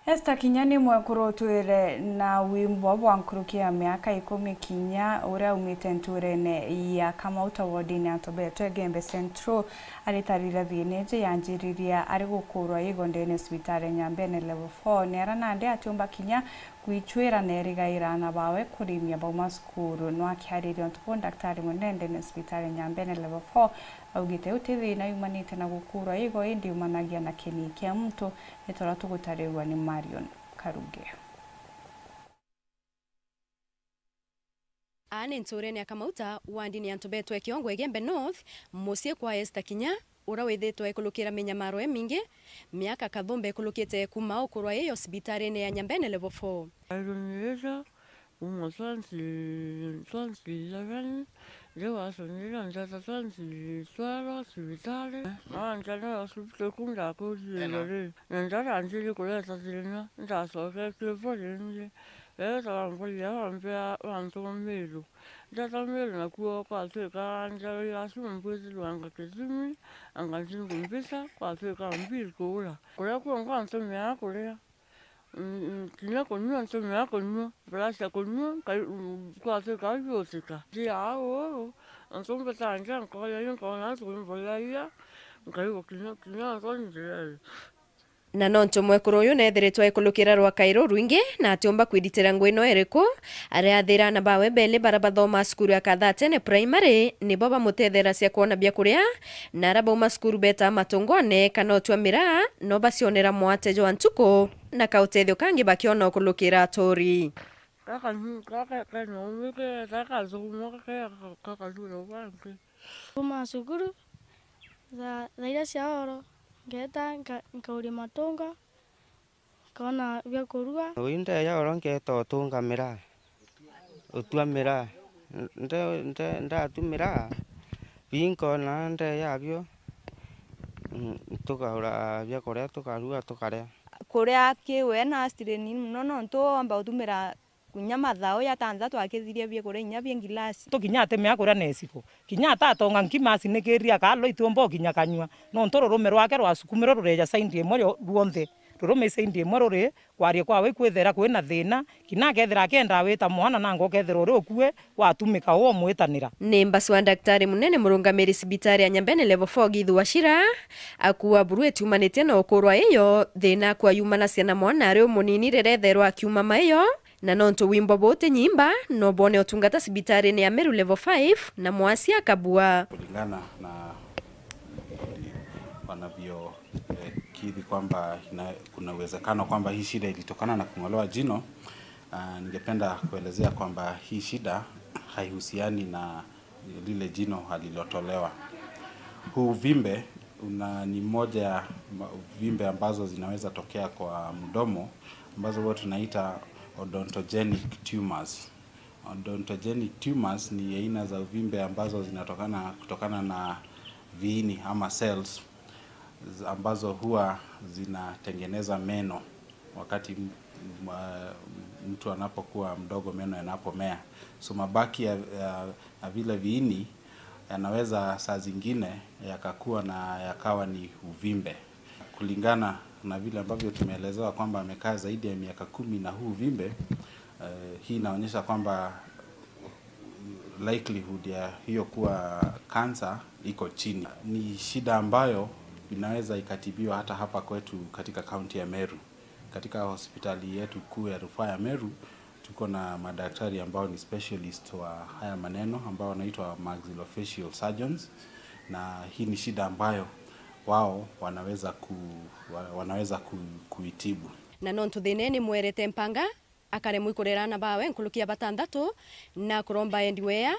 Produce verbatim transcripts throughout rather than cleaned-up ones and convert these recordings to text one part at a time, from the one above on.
Esther Kinya ni mwekuru utwire na wimbo bwa nkuruki ya miaka ikumi kinya, uria aumite nturene ya Kamauta wodini ya Tobetwe, Gembe Central. Aritarire thiina iji yanjiririe ari gukurwa igo ndene cibitari ya Nyambene Level four, ni ara nandi atiumba kinya kwichwira na erigaira aana bawe kurimia bauma cukuru. No akiariria untu buu, ndaktari munene ndene cibitari ya Nyambene Level four augite uti thiina yumanite na gukurwa igo, indi yumanagia na kinii kia muntu. Ni toro tugutarirua ni Marion Karuge. Aa ni nturene ya Kamauta, wandini ya Ntubetwe, Kiongo, Igembe North, mucii kwa Esther Kinya, uria withitwe ekulukira minyamaro imingi, miaka kathumba ikulukite kuuma ukurwa iyo cibitarine ya Nyambene Level four. Airunirira kuma twenty, twenty eleven, riu atonire njata twenty twelve cibitari. Naanjana hospital ku ndakurire ri, na ndaranjirie kureta thina, ndacoketie bo ringi. Riria twaramboria bambia bantu ba Meru. Njata Meru nakuo kwatuika njara ya acio mbwitirwanga Kitimi, anga ntingu mbica, kwatuika mbiri kuura. Kuria kuo nkwa ntumiaga kuria. Mm, mm, kinya kunyua ntumiaga kunyua, mbaracia kunyua, nkai-, mm, kwatuika biutika. Ntiaa uu, antu mbitanja nkoya yu nkona twimboragia, nkaigua kinya, kinya antu njireri. Na nontu mwekuru uyu neethiritwe aikulukira rwakai rurwingi na atiumba kwiritira ngugi no iriku, ariathira aana bawe beli baria bathomaa cukuru ya Kathatene Primary nibo bamutetheragia kwona biakuria, na aria bauma cukuru betaa matungone kana utua miraa no bacionera mwate jwa ntuku, na kautethio kangi bakiona ukulukira aturi. Gaka ni, gaka kena umike, gaka gathuma, gaka, gaka gathuma bangi. Kuma cukuru, thaa, thaa iria cia oro, ngeeta nka-, nkauria matunga, nkona bia kurua. Ui ndeeja oro ngeeta utunga miraa, utua miraa. Nde-, nde-, ndatua miraa, bii nkona ndeeja abio, mm, tukaura bia kuria, tukarua, tukaria. Kuria kiwe na strain mono, nontu oomba utumira kinya mathaa uu jatanthatu akithiria biakuria inya bia ngilasi. Tukinya atimea kuria na iciko. Kinya atatonga nkima acinikiria kaalo itiumba ukinya kanyua. Nontu rurume rwake rwasukumirwe rureeja side imwe rio-, rwonthe. Rurume side imwe ruri kwaria kwawe ikwithira kwina thiina. Kinya akethira akiendaa wita mwana nanga ukethira uri ukue watumika uu umwitanira. Ni mbasu wa ndaktari munene murungamiri cibitari ya Nyambene Level four Githu Wachira, akuua buru itiumanitie na ukurwa iyo, thiina akua yumanacia na mwana ari umunini riria ethairwa akiuma maiyo. Na nontu wimbo buu ti nyimba, no bwone utungata cibitarine ya Meru Level five na mwasi akabua. Kulingana na, eh, wanavyo, eh, kiri kwamba ina-, kuna uwezekano kwamba hii shida ilitokana na kung'olewa jino, ah, ningependa kuelezea kwamba hii shida haihusiani na lile jino alilotolewa. Huu uvimbe una-, ni moja ya ma-, uvimbe ambazo zinaweza tokea kwa mdomo, ambazo huwa tunaita odontogenic tumors. Odontogenic tumors ni aina za uvimbe ambazo zinatokana kutokana na viini ama cells z-, ambazo huwa zinatengeneza meno wakati m-, m-, ah, mtu anapokuwa mdogo, meno yanapomea. So mabaki ya, ya, ya vile viini yanaweza saa zingine yakakuwa na yakawa ni uvimbe. Kulingana na vile ambavyo tumeelezewa kwamba amekaa zaidi ya miaka kumi na huu uvimbe, eh, hii inaonyesha kwamba likelihood ya hiyo kuwa kansa iko chini. Ni shida ambayo inaweza ikatibiwa hata hapa kwetu katika kaunti ya Meru. Katika hospitali yetu kuu ya rufaa ya Meru, tuko na madaktari ambao ni specialist wa haya maneno, ambao wanaitwa maxillofacial surgeons, na hii ni shida ambayo wao wanaweza ku-, wa-, wanaweza ku-, kuitibu. Na nontu thiina ni mwerete mpanga, akaremwa ikurera aana bawe nkuruki ya batanthatu, na kuromba endi wea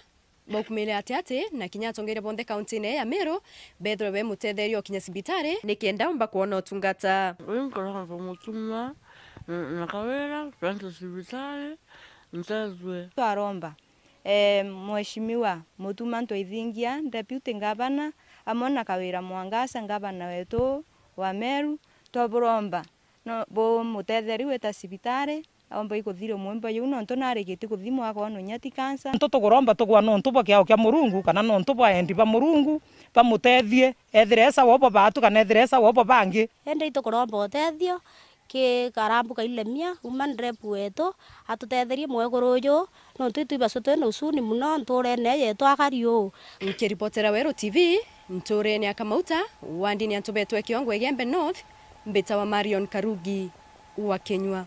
baukumire ati ati, na kinya atongeria bonthe kauntine ya Meru bethirwe bemutetheria ukinya cibitari, nikenda umba kwona utungata. Ui nkuromba Mutuma na, na Kawira twente cibitari, ntethwe. Twaromba, eh, Mheshimiwa Mutuma Ntoithingia, Deputy Governor, amwe na Kawira Mwangaza, Governor wetu wa Meru, twaburomba no bumutetherie gwita cibitari, aumba ikuthirwa mwimbo juu, nontu narikitie kuthimwa akoonwa inya ti kansa. Nontu tukuromba tugwa nontu bwa kiao kia Murungu, kana nontu bwa endi ba Murungu, bamutethie, ethire e sawa ubo baatu, kana ethire e sawa ubo bangi. Indi itukuromba utethio, Ki Karambu Kailemia, woman rep wetu, atutetherie mwekuru uju, nontu itwi bacu twi na usuni mono nturene yetu akari uu. Nkiripotera Weru T V, nturene ya Kamauta, wandini ya Ntubetwe Kiongo Igembe North, mbitawa Marion Karugi wa Kinyua.